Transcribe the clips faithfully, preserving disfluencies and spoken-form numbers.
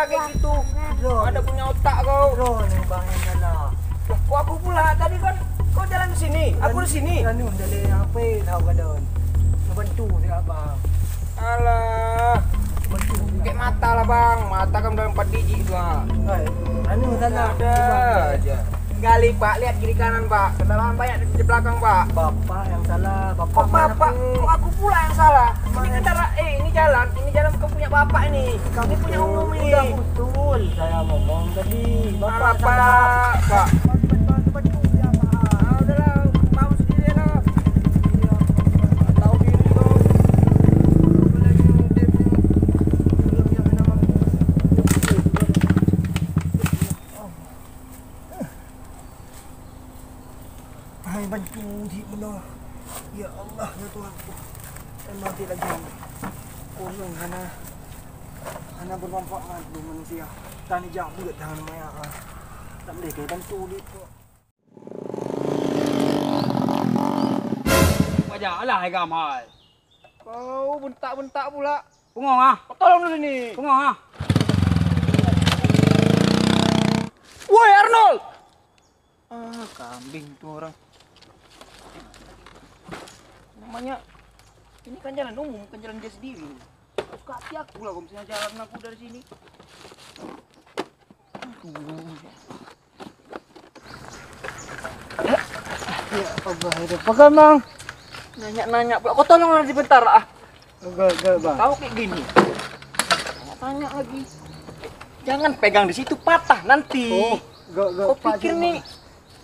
Kayak gitu. Ada punya otak kau. Loh, ni bang yang salah. Loh, kok aku pula? Tadi kan kau jalan ke sini, aku di sini. Anu, dari apa tahu kadon. Ngebantu dia abang. Alah. Bantu dia. Kayak mata lah bang, mata kan dalam empat biji tu ah. Hai, anu salah. Ada aja. Kali Pak, lihat kiri kanan Pak. Kendaraan banyak di belakang Pak. Bapak yang salah. Bapak, kok bapak? Kok aku pula yang salah? Ini kendaraan, eh, ini jalan, ini jalan bukan punya bapak ini. Ini punya umum ini. Udah betul saya ngomong tadi. Bapak salah. Pak. Betul, betul, betul, ya, Pak. Ah, udahlah, mau sendiri lah. Iya. Tahu diri tu. Belum yang nama. Hai, bantu cit meunoe. Ya Allah, ya Tuhanku. Memang cit lagi kureueng hana, hana bermanfaat bagi manusia. Tan ijak buet hana maya ah. Tak boleh kai bantu cit kok. Wajah Allah hai gam hai. Kau bentak-bentak pula. Pungo ah. Kau tolong dulu ni. Pungo ah. Woi Arnold. Ah, kambing tu orang. Namanya, ini kan jalan umum, bukan jalan dia sendiri. Suka hati aku lah kalau misalnya jalan aku dari sini. Aduh. Ya Allah, itu. Pegang, Bang. Nanya-nanya pula. Kau tolonglah sebentar ah. Enggak, enggak, Bang. Tahu kayak gini. Tanya lagi. Jangan pegang di situ, patah nanti. Oh, enggak, enggak. Kau pikir nih,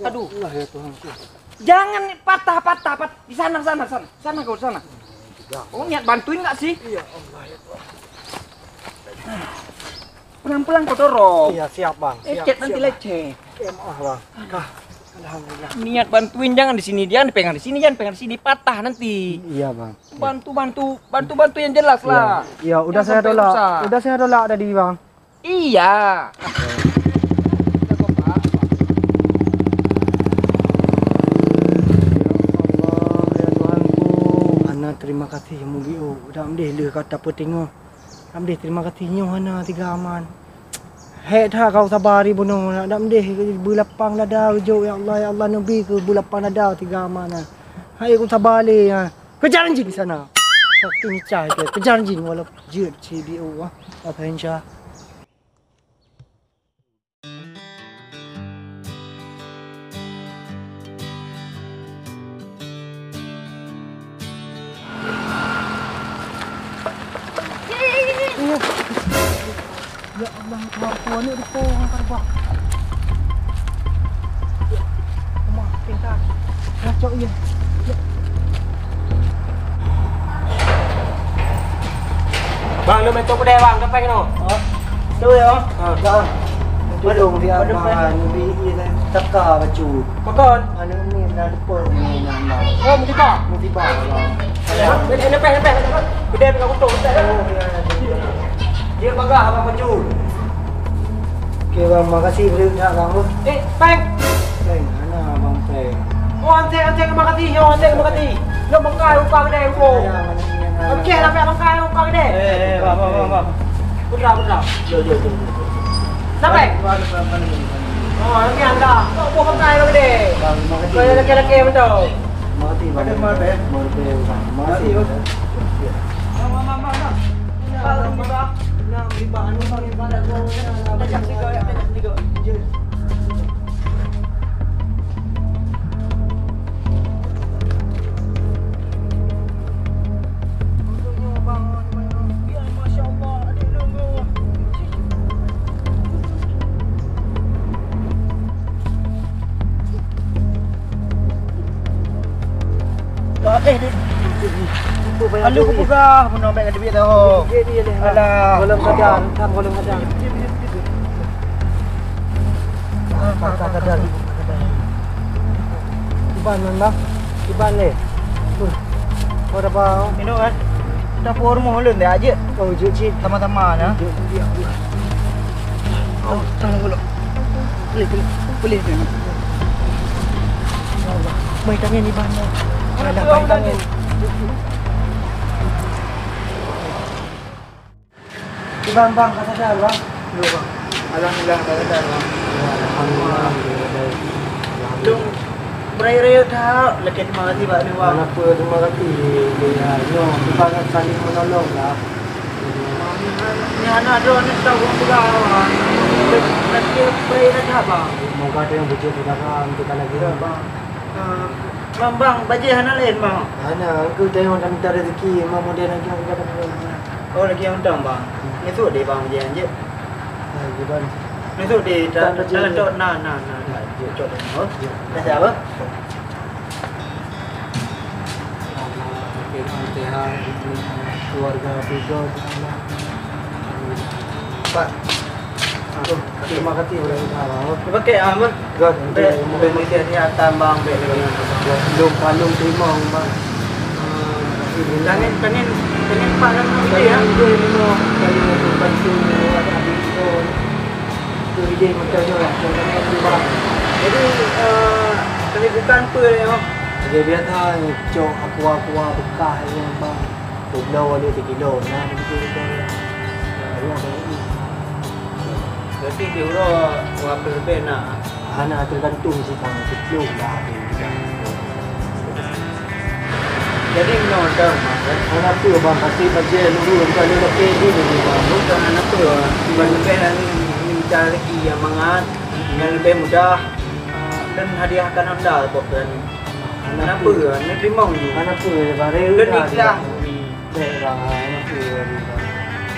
aduh. Ya Allah, ya Tuhanku. Jangan nih patah, patah, patah. Di sana, sana, sana. Sana kau, sana. Kau niat bantuin nggak sih? Iya, Allah, ya Tuhan. Pelan-pelan kau dorong. Iya, siap, Bang. Siap, lecet nanti siap, Bang. Lecet. Iya, maaf, Bang. Kah, alhamdulillah. Niat bantuin jangan di sini, jangan pegang di sini, jangan pegang di sini, patah nanti. Iya, Bang. Bantu, bantu, bantu, bantu yang jelas lah. Iya, udah saya tolak. Udah saya tolak tadi, Bang. Iya. Ya Allah, ya Tuhanku, hana terima kasih mulia. Udah mendeh leuh kata peutengok. Alhamdulillah, terima kasih nyoe hana tiga aman. Hek that kau sabar ibu noh, nak dak mendeh beulapang dada jok, ya Allah, ya Allah, neubi keu beulapang dada tiga aman. Hai ku sabar lé, ha. Kejar anjing sana. Tapi ni cai ke, kejar anjing walau jeuet C B O ah. Apa yang cah? Ya Allah, ya Tuhan, aneuk dipo ngon karbah. Ya, rumah pintar. Ngacok iya. Ya. Bang, lu main tok kedai, bang, dapat kena. Ha? Tu ya, bang? Ha. Dah. Tolong dia, bang, beli iya, taka bacut. Pakon? Anu ni dah lupa ni nama. Oh, musibah. Musibah, bang. Ya, lepas, lepas, lepas. Kedai tengah kosong, lepas. Oh, ya, ya, ya. Dia bagah abang bacut. Okey, bang, makasih beri dah, bang. Eh, peng. Peng, mana abang peng? Oh, antek, antek, makasih. Yo, antek, makasih. Lo bengkai upah kedai, bro. Ya, mana ni, mana? Okey, sampai bengkai upah kedai. Eh, eh, bang, bang, bang, bang. Putra, putra. Yo, yo, yo, yo. Sampai? Mana, mana, mana, mana? Oh, ini anda. Kok buah bengkai lo kedai? Bang, makasih. Kau yang laki-laki betul. Makasih, bang. Ada, bang, eh? Makasih, bang. Makasih, bang. Bang, bang, bang, bang, bang. Bang, bang, bang. Nah, beli bahan, bang, ibarat kau. Tajak sigo, ya, tajak sigo. Eh, dia. Lalu aku peugah, pun nak ambil duit tau. Dia, dia, dia. Alah. Golom sadar, kan golom sadar. Iban mana? Iban leh. Tuh. Kau dah bang. Ino kan? Dah pun rumah ulun dah aja. Oh, jujur. Sama-sama nah. Jujur. Oh, tolong dulu. Boleh, boleh. Boleh, boleh. Ya Allah. Mai tangan Iban. Alah, mai tangan. Iban, bang, kata dah, bang. Alhamdulillah, baik dah, Bang. Alhamdulillah. Dong, berayeuk-rayeuk that, lakèe terima kasih bak Bang. Kenapa terima kasih? Ya, nyoe, kita kan saling menolong lah. Nyan hana droe ni tau ureueng peugah, Bang. Lakèe berayeuk that, Bang. Semoga ada yang bujuk saudara, untuk lagi. Ya, Bang. Ah, Bang, Bang, bajèe hana lé, Bang? Hana, aku tengok dah minta rezeki, memang model lagi yang kita dapat. Oh, lagi yang utang, Bang. Nusuk deh, Bang, bajèe jeuet. Nah, gitu. Nusuk deh, tak, tak, tak, tak, nah, nah, nah, nah, jeuet, cok deh. Oh, dah siap, apa? Keluarga tiga, Pak. Terima kasih udah minta maaf. Pakai ah, mah. Gak, bèk, bèk mikir dia tambang, bèk. Belum, belum terima, Mak. Tangan, tangan, tangan Pak dalam video ya. Kalau bantu ada habis tu, tu dia macam tu lah. Jadi, eh, kesibukan apa ya? Jadi biasa cok aqua-aqua bekas ni, Bang. Dua belas walu sekilo, nah, begitu kita. Berarti di uroe berapa lebih nak? Hana tergantung sih, Bang, sebelum dah ada. Jadi, no, dah, Bang, kan? Hana apa, Bang, pasti bajèe dulu, entah dia pakai dulu, Bang. Bukan hana apa, Bang. Bukan lebih lah ni, ni mencari rezeki yang mangat, yang lebih mudah, ah, dan hadiahkan Honda buat berani. Kenapa? Ni teurimong je. Kenapa? Barang lôn ikhlas. Baik, Bang. Kenapa?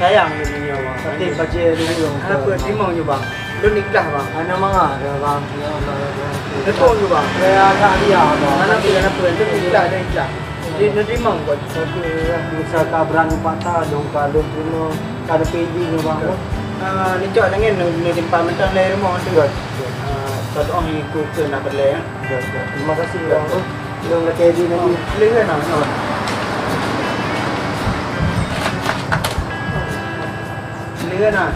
Sayang lôn nyoe, Bang. Tapi bajèe dulu, Bang. Kenapa? Teurimong je, Bang. Lôn ikhlas, Bang. Hana mangat dah, Bang. Ya Allah, ya Allah. Teurimong je, Bang. Saya agak dia, Bang. Kenapa? Kenapa? Lôn ikhlas, lôn ikhlas. Lôn teurimong, Bang. Tapi, ya, misal ka beurani patah, dong ka lôn teurimong, ka ada pedi nyoe, Bang. Ah, ni cok dengan nu, nu simpan mentang dari rumah tu. Betul, betul. Ah, satu orang ikut ke nak beli, ya. Betul, betul. Terima kasih, Bang. Lôn lakèe di nanti. Silakan, nah, nah. Silakan, nah.